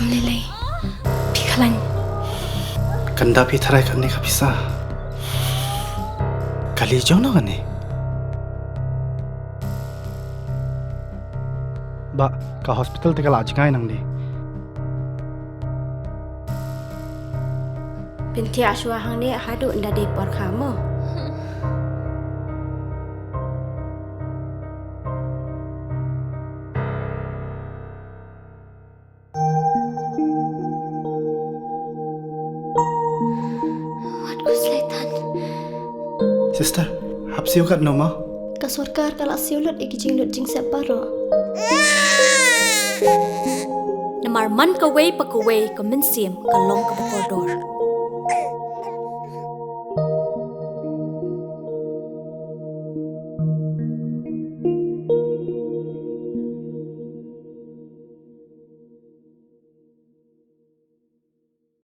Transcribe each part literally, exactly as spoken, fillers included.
Lele, phi khlañ. Kanda phi tharai kane ka pisa. Kali jong no kane. Ba, ka hospital te ka la jngai nang di. Pynthia shwa hangne haduh nda dei por kha mo. Wat ku slaitan. Sister, hap siew kat no ma? Ka sorkar ka la siew lut i ki jinglut jingsep baroh. Namar man kawei pa kawei ka mynsiem ka long kaba kordor.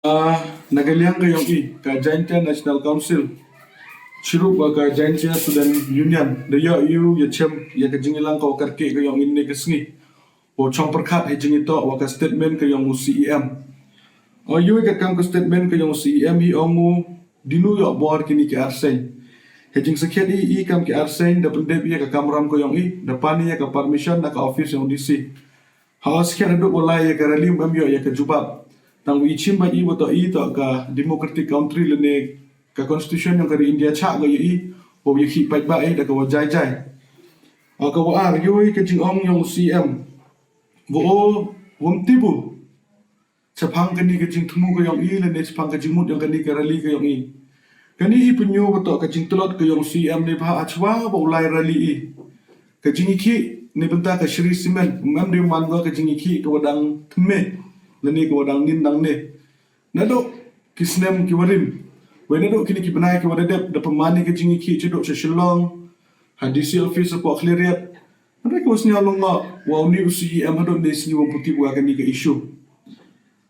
Ah, na ka liang ka yong i, ka Jaintia National Council chirup wa ka Jaintia Student Union da yoh u ya chem ya ka jingyalang ka wa kyrkieh ka yong i ne ka sngi. Wow chong pyrkhat hei jingitoh wa ka statement ka yong u C E M. O yoh i ka kam ka statement ka yong u C E M hi ong u dinu yoh bor kini ki arseng. Hei jingsakhiat i, i kam ki arseng da pyndep ya ka kamram ka yong i, da pan ya ka permission na ka office yong D C. Ha o sakhiat haduh wa lai ya ka rally em yoh ya ka jubab. Tang wa i chim ba i wa toh i toh ka democratic country lane ka constitution yong ka ri India chah ka ya i, wow ya khih paidbah i da ka wa jai jai. O ka wa ar, yoh i ka jingong yong u C E M. Wa o, wam tibu. Chaphang kani ka jingthmu ka yong i, lane chaphang ka jingmut yong kani ka rally ka yong i. Kani hi pynyoh wa toh ka jingtlot ka yong u C E M ne bha achwa wa u lai rally i. Ka jingikhih ne bynta ka Shree Cement, mem de man ko ka jingikhih ka wa dang thymme, lane ka wa dang nin dang ne. Naduh ki snem ki wa rim. Wei naduh kini ki bnai ki wa da dep da pynman i ka jingikhih chaduh cha Shillong, ha D C office hapoh Khliehriat. Hynrei ka wa sniaw long ngo, wa u ni u C E M haduh ne sngi wam puti wa kani ka issue.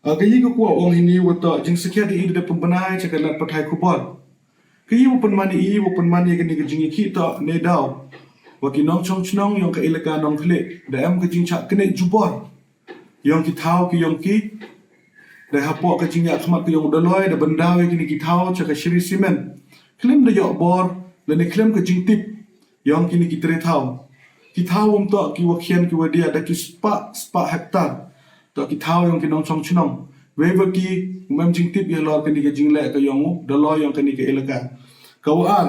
A ka yi ka kwah ong hini wa toh jingsakhiat i da pynbna i cha ka lad pathai khubor. Ka yi wa pynman i, wa pynman i kani ka jingikhih toh ne daw wa ki nongchong chnong yong ka elaka Nongkhlieh da em ka jingchah knieh jubor yong ki thaw ki yong ki. Da hapoh ka jingyakhmat ka yong u Daloi da byndaw ya kini ki thaw cha ka Shree Cement. Khlem da yoh bor lane khlem ka jingtip yong kini ki tre thaw. Ki thaw um toh ki wa khian ki wa dia da ki spah spah hektar. Toh ki thaw yong ki nongchong chnong. Wei wa ki um em jingtip ya lor kani ka jingleh ka yong u Daloi yong kani ka elaka. Ka wa ar,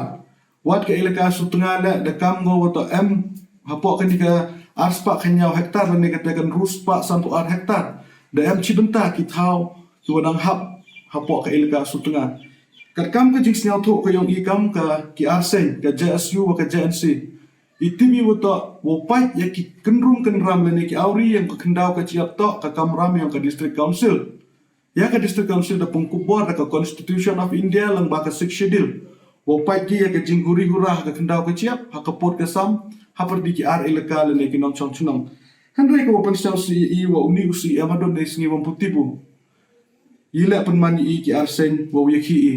wat ka elaka Sutnga le da kam ko wa toh em hapoh kani ka ar spah khyndai hektar lane kata ka ynru spah sanphew ar hektar. Da em chi bynta ki thaw ki wa dang hap hapoh ka elaka Sutnga. Katkam ka jingsniawthuh ka yong i kam ka ki arseng, ka J S U wa ka J N C, i tip i wa toh wow pait ya ki kynrum kynram lane ki awri yong ka khyndaw ka chiap toh ka kamram yong ka District Council. Ya ka District Council da pynkup bor da ka Constitution of India lang ba ka Sixth Schedule. Wow pait ki ya ka jinghuri hura ha ka khyndaw ka chiap, ha ka pud ka sam, ha pyrdi ki ar elaka lane ki nongchong chnong. Hynrei ka wa pynsniaw C E wa u ni u C E M haduh ne sngi wam puti bu. Yi leh pynman i ki arseng wow ya khih i.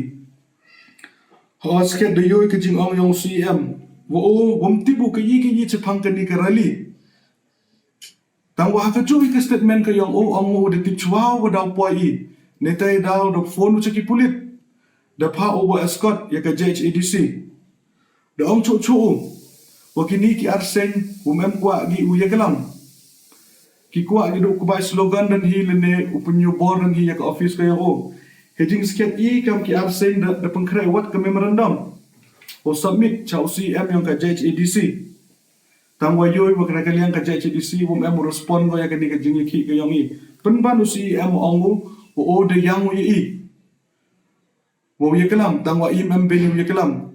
Ha o sakhiat da yoh i ka jingong yong u C E M. Wa o, wam tibu ka yi ka yi chaphang kani ka rally. Tang wa ha ka juh i ka statement ka yong u ong u da tip chwa wa daw poi i. Netai daw da phone u cha ki pulit. Da pha u wa escort ya ka J H A D C. Da ong chuh chuh u wa kini ki arseng um em kwah ki u ya kalam. Ki kwah ki du kbai slogan dan hi lane u pynyoh bor dan hi ya ka office ka yong u. Hei jingsakhiat i kam ki arseng da, da pynkhreh wat ka memorandum wow submit cha u C E M yong ka J H A D C. Tang wa yoh i wa kane ka liang ka J H A D C wam em u respond ko ya kani ka jingyakhih ka yong i. Pynban u C E M ong u, wa o da yang u ya i wow ya kalam, tang wa i mem byn u ya kalam.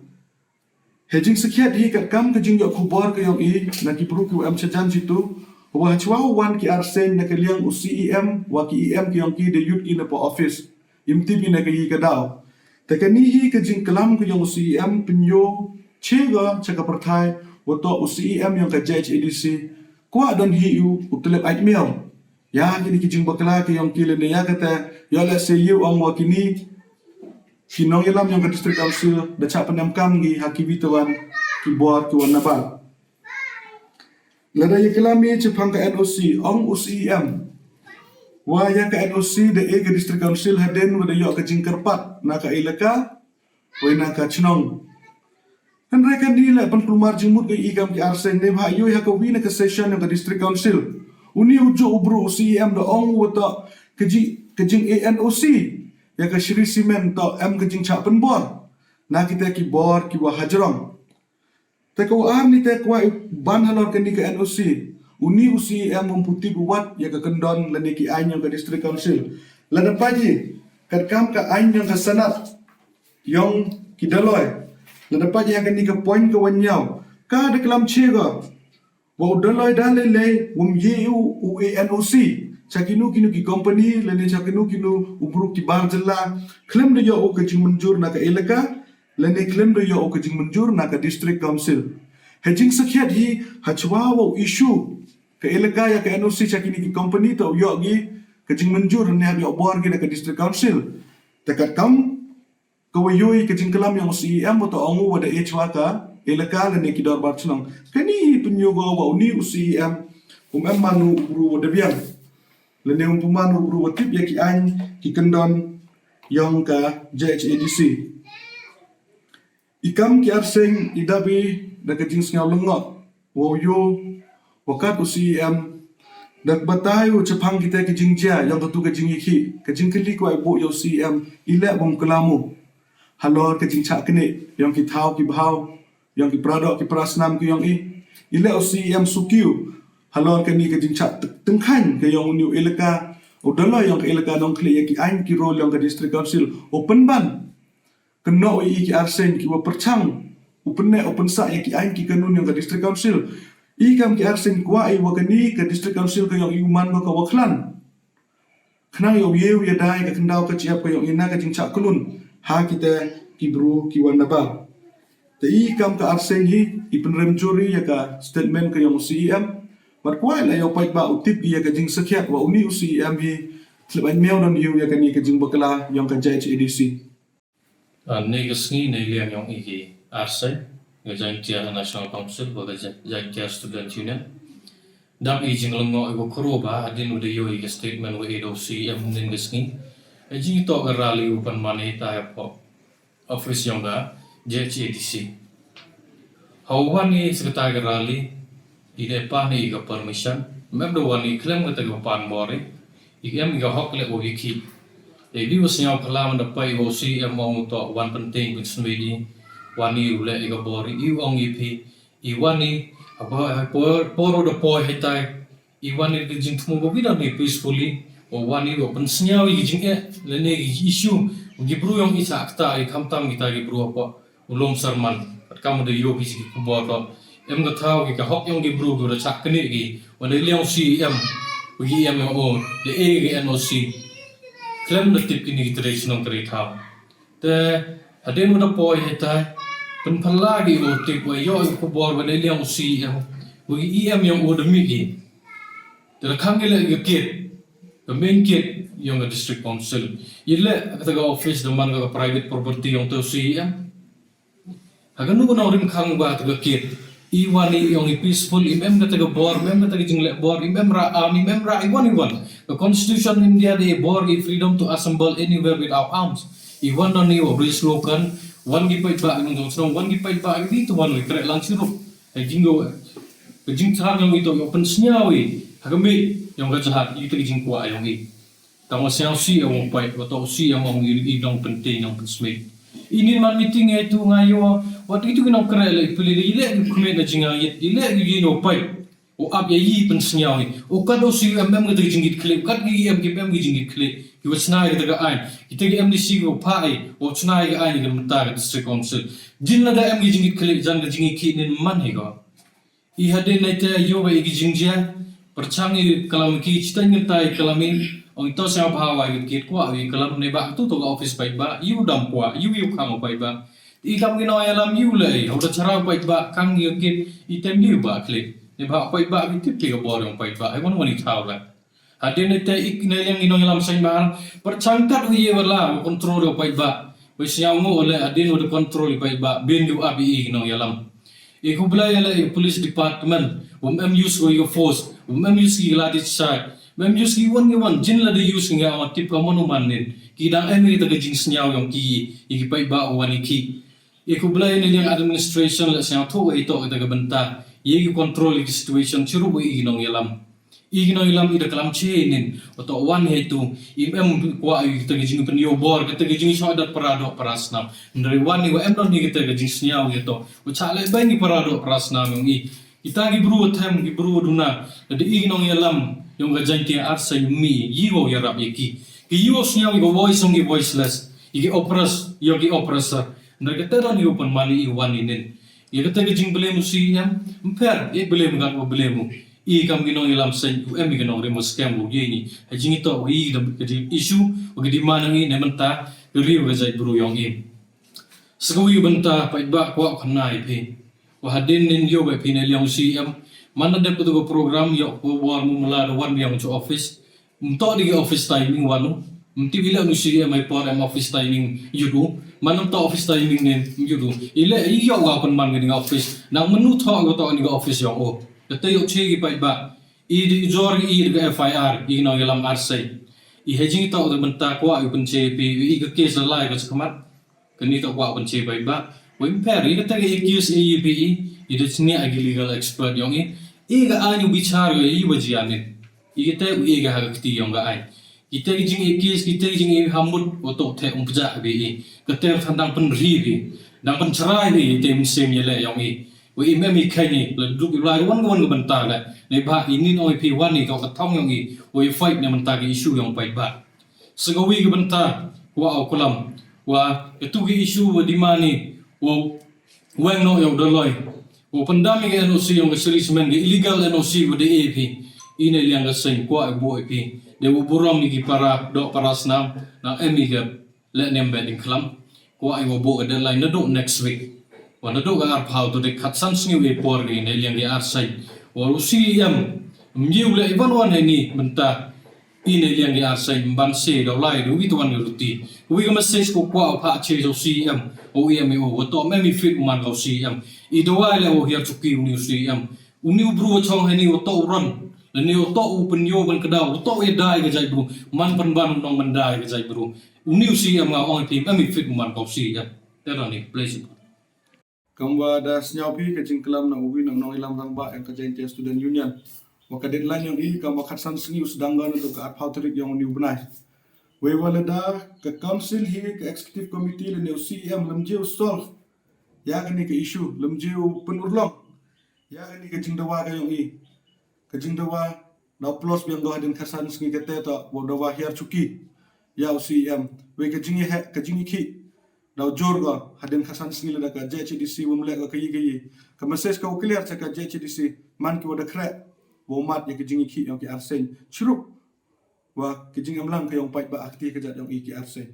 Hei jingsakhiat hi katkam ka jingyoh khubor ka yong i na ki bru ki wa em chajan chitu, wa hachwa wan ki arseng na ka liang u C E M wa ki E M ka yong ki da yut ki na pa office. Im tip i na ka yi ka daw. Te kani hi ka jingklam ka yong u C E M pynyoh che ka cha ka pyrthai wa toh u C E M yong ka J H A D C kwah don hi u u tlep aitmiaw. Ya kini ki jingbakla ka yong ki lane ya kata yoh leh se yoh ong wa kini ki nongyalam yong ka District Council da chah pynemkam ki ha ki wi te wan ki bor ki wan nabar. Lada ya kalam i chaphang ka N O C ong u C E M Wa ya ka N O C da e ka District Council hadien wa da yoh ka jingkyrpad na ka elaka, wei na ka chnong. Hynrei kani le pynkulmar jingmut ka i kam ki arseng ne bha yoi ha ka wi na ka session yong ka District Council. Uni u ju u bru u C E M da ong wa toh ka ji-, ka jing e N O C ya ka Shree Cement toh em ka jingchah pynbor na kita ki bor ki wa hajrong. Te ka wa ar ni te kwah i ban halor kani ka N O C. Uni u C E M um pu tip u wat ya ka kyndon lane ki aiñ yong ka District Council. Lada pait i, katkam ka aiñ yong ka Senate yong ki Dolloi. Lada pait i ha kani ka point ka wa ynñiaw, ka da klam che ko wa u Dolloi da lei lei wym ye u, u e N O C cha kino kino ki company lane cha kino kino u bru ki bar jylla khlem da yoh u ka jingmynjur na ka elaka, lane khlem da yoh u ka jingmynjur na ka District Council. Ha jingsakhiat hi, hachwa wa u issue ka elaka ya ka N O C cha kini ki company toh u yoh ki ka jingmynjur ne ha yoh bor ki na ka District Council. Te katkam ka wa yoi ka jingklam yong u C E M wa toh ong u wa da e chwa ka elaka lane ki dorbar chnong. Kani hi pynyoo ko wa uni u C E M um em man u bru wa da biang lane um pu man u bru wa tip ya ki aiñ ki kyndon yong ka J H A D C. I kam ki arseng i dap i da ka jingsngew lyngngoh wa u yoo wa kat u C E M da batai u chaphang kita ki jingjia yong katu ka jingyakhih. Ka jingkylli kwah i buh ya u C E M, i leh wym klam u halor ka jingchah knieh yong ki thaw ki bhaw, yong ki pradoh ki prasnam ki yong i. I leh u C E M suki u halor kani ka jingchah t-, tyngkhaiñ ka yong uni u elaka, u Dolloi yong ka elaka Nongkhlieh ya ki aiñ ki rule yong ka District Council. U pynban kynnoh i ki arseng ki wa pyrchang u pynneh u pynsah ya ki aiñ ki kanun yong ka District Council. I kam ki arseng kwah i wa kani ka District Council ka yong i u man ko ka wa khlan. Khnang yow ye u yada ya ka khyndaw ka chiap ka yong i na ka jingchah kynun ha kita ki bru ki wa nabar. Te i kam ka arseng hi, i pynrem jur i ya ka statement ka yong u C E M. Bad kwah i la yow paidbah u tip i ya ka jingsakhiat wa uni u C E M hi thlep aiñ miaw don yow ya kani ka jingbakla yong ka J H A D C. Ah, ne ka sngi ne liang yong i ki arseng, ka Jaintia National Council, wa ka Ja-, Jaintia Student Union. Dap i jinglyngngoh i wa khroo bha, hadien wa da yoh i ka statement wa e da u C E M ne ka sngi. E jingtoh ka rally u pynman i ta ya pho office yong ka J H A D C. Hawa wan i secretary ka rally, i da pan i ka permission, mem da wan i khlem ka ta ka pan bor i, i em i ka hok le o i ki. E di wa sñiaw klam da pai wa u C E M ong u toh wan pynteng pynsmit i, wan i u le i ka bor i, i ong i phi, i wan i, ha por, ha por, por u da poi hei tai, i wan i ka jingthmu ko ki da ni peacefully, o wan i wa pynsñiaw i ki jingeh, lane ki issue, ki bru yong i sa kata i khamtam kita ki bru apa. U lum sermon, katkam u da yoh ki chi ki khubor toh em ka thaw ki ka hok yong ki bru ki da chah knieh ki, wa da liang u C E M, wa ki em yong o, da e ki N O C. Khlem da tip kini ki tre chnong tre thaw. Te hadien wa da poi hei tai, pynphylla ki wa tip wa yoh ki khubor wa da liang u C E M, wa ki E M yong o da mih ki. Te da khang ki le ka gate, ka main gate yong ka District Council. I le kata ka office da man ka private property yong te u C E M. Ha kanu ka nongrim khang wa te ka gate. I wan i yong i peaceful, i mem kata ka bor, mem kata ka jingleh bor, i mem ra arm, i mem ra i wan i wan. Ka Constitution India da e bor i freedom to assemble anywhere without arms. I wan da ni wa bri slogan, wan ki paidbah i nong chnong, wan ki paidbah i to wan i kreh lang chirup. Ka jinggo, ka jingthrang yong i to yow pynsñiaw i ha ka mih yong ka jahar, i te ka jingkwah yong i. Tang wa sñiaw si yong u pait, wa toh si yong i, i nong pynteng, nong pynsmit. I nin man meeting e tu nga yoh, wa tu i tu ki nong kreh le, i pili le, i le ki khmih na jingayit, i le ki yin u pait. U ap ya i pynsñiaw i. U kat u si em em ka ta ka jingkit khlieh, u kat ki em ki em ki jingkit khlieh. Ki wa chna i ka ta ka aiñ. Ki ta ki M D C ki wa pha i, wa chna i ka aiñ i ka mynta ka District Council. Jin lada em ki jingkit khlieh, jan ka jingkit nin man hi ko. I hadien nai te yoh wa i ki jingjia, pyrchang i klam ki, chitai ngi tai klam i, ong to sa bha wa i kit kwah i klam ne ba tu to ka office paidbah, i u dam kwah, i u i u khang paidbah. I kam ki nong yalam i u le, hau da chara paidbah, khang i kit, i tem i u ba klik. Ne ba paidbah ki tip ki ka bor yong paidbah, i wan wan i thaw la. Hadien nai te i ne yang i nong yalam sain ba, pyrchang kat u ye wa la, wa control yong paidbah. Wa siaw ngo le, hadien wa da control i paidbah, bin u ap i i nong yalam. I khublei ya le i police department, wym em use ko i ka force, wym em use ki lathi charge, Mem use ki wan ki wan, jin la da use nga wa tip ka manu man nin. Ki dang em i ta ka jingsniaw yong ki, i ki paidbah wan i ki. I ku blai ni liang administration la sniawthuh i to ka ta ka bynta. Ye ki control i ki situation chirup i ki nongyalam. I ki nongyalam i da klam che nin. Wa to wan he tu, i em kwah i ta ka jingpynyoh bor, ka ta ka jingshoh dat para doh para snam. Ndri wan i wa em don i ka ta ka jingsniaw i to. Wa cha le bai ni para doh para snam yong i. Kita ki bru wa them, ki bru wa duna, da i ki nongyalam yong ka Jaiñtia Arsai mi, yi wow yarap ya ki. Ki yi wow sniaw ya ka voice yong ki voiceless, ya ki oppress, ya ki oppressor. Ndra ka tera ni wow pynman i wan i nin. Ya ka tera ka jingblame u C E M, mpher, ya blame ka wa blame u. I kam ki nongyalam seng, u em i ki nongrim wa scam u ye ni. Ha jing i to, i da ka jing issue, wa ka demand yong i ne mynta, ka ri wa ka jait bru yong i. Sa ka wi bynta, paidbah kwah khana i phi. Wa hadien nin yoh wa phi ne liang u C E M. Man da dep ka tu ka program yoh ko bor mu mala da wan biang chu office. Mto di ki office timing wan u. Mti wi le nu C E M ai por em office timing yut u. Man mto office timing nin yut u. I le i yoh wa pynman ka ding office. Nang menu tho ka to ni ka office yong u. Ka te yoh che ki paidbah. I di jor i di ka F I R. I nongyalam Arsai. I ha jing i to da bynta kwah i pynche phi i ka case la lai ka chakhmat. Kani to kwah pynche paidbah. Wei mpher, i ka te ka accuse i phi i, i da chnia ki legal expert yong i. I ka ai ni bichar ka i wa jia ni. I ka te u i ka ha ka kti yong ka ai. Ki te ki jing accuse, ki te ki jing i hamut, wa to te um pjah bi i. Ka te than dang pynri bi. Dang pynchrai bi, i te um sem ya le yong i. Wei i mem i kani, la duk i lai wan wan ka bynta le. Nei ba i nin ong i phi wan i ka ka thong yong i. Wei fight ne bynta ka issue yong paidbah. Sa ka wi ka bynta, wa au kulam, wa ka tu ki issue wa demand i, wa weng no yong da loi. Wa pyndam i ka N O C yong ka Sri Cement, ka illegal N O C wa da e phi. I ne liang ka seng kwah i bo i phi. De wa burom i ki para, doh para snam, na em i ka le nem be ding klam. Kwah i wa bo ka deadline na doh next week. Wa na doh ka arphaw tu de khatsan sngi i por ki ne liang ki Arsai. Wa u C E M, mjiu le i wan wan he ni bynta. I ne liang ki Arsai mban se daw lai du wi tuan ka ruti. Wi ka message ko kwah u pha che so C M. O E M E O, wa to mem i fit u man ka u C M. I daw lai le o hiar chuki u ni u C M. U ni u bru wa chong he ni wa to u ron. Le ni wa to u pynyoh ban kdaw, wa to u dai ka jai bru. Man pynban u nong man dai ka jai bru. U ni u C M nga ong i phi mem i fit u man ka u C M. Te ron i, please. Kam wa da sniaw phi ka jingklam na u wi na nongyalam rangbah yong ka Jaiñtia Student Union. Wa ka deadline yong i kam wa khatsan sngi u sdang ga na tu ka arphaw tarik yong u ni u bnai. Wei wa lada ka council hi ka executive committee le ne u C E M lem jiu solve. Ya kani ka issue lem jiu pynurlong. Ya kani ka jingdawa ka yong i. Ka jingdawa, daw plus biang ko hadien khatsan sngi ka te to, wa dawa hiar chuki. Ya u C E M, wei ka jingi he, ka jingi ki. Daw jor ko, hadien khatsan sngi le da ka J H A D C wam le ko ka yi ka yi. Ka message ka u clear cha ka J H A D C, man ki wa da khreh, wa mat ya ka jingi ki yong ki Arsai. Chirup, wa ka jing emlang ka yong paidbah akti ka jat yong i ki Arsai.